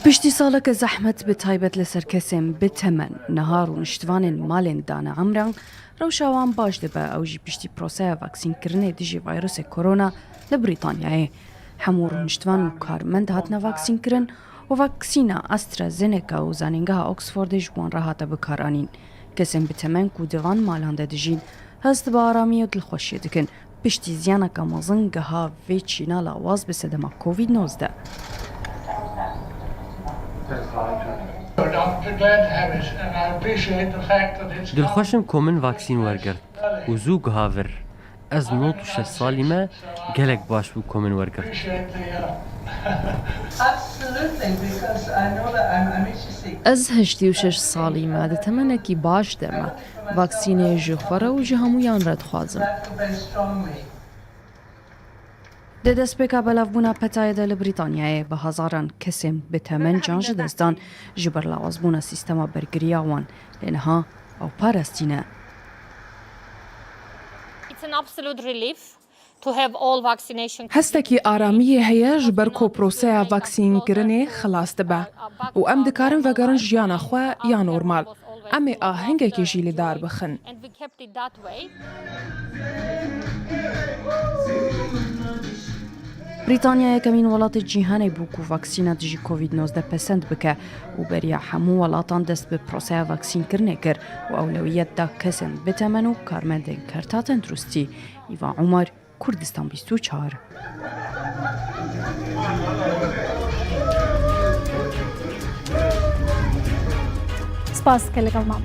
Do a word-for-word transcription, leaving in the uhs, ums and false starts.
Piştî saleke zehmet, bi taybet li ser kesên bi temen, niha rûniştvanên malên dane emran, rewşa wan baş dibe. Ew jî piştî proseya vaksînkirinê dijî vîrusê korona li Brîtanyayê. Hemû rûniştvan û karmend hatine vaksînkirin û vaksîna AstraZeneca û Zanîngeha Oxfordê ji wan re hate bikaranîn. Kesên bi temen ku di van malan de dijîn, hest bi aramiyê û dilxweşiyê dikin. Piştî ziyaneke mezin giha vê çîna lawaz bi sedema Covid nozdeh. Dilxweş im ku min vaksîn wergirt û zû giha vir. Ez nod û şeş salî me, gelek baş bû ku min wergirt. Ez heştê û şeş salî me, di temenekî baş de me. Vaksînê ji xwe re û ji hemûyan re dixwazim. Di destpêka belavbûna petayê de li Brîtanyayê bi hezaran kesên bi temen can ji dest dan ji ber lawazbûna sîstema bergiriya wan, lê niha ew parastî ne. Hestekî aramiyê heye ji ber ku proseya vaksînkirinê xilas dibe û em dikarin vegerin jiyana xwe ya normal. Em ê ahengekê jî li dar bixin. Brîtanya yekemîn welatê cîhanê bû ku vaksîna dijî Covid nozdeh pesend bike û beriya hemû welatan dest bi proseya vaksînkirinê kir û ewlewiyet da kesên bi temen û karmendên kerta tenduristî. Îva Umar, Kurdistan bîst û çar. Spas ke legal mam.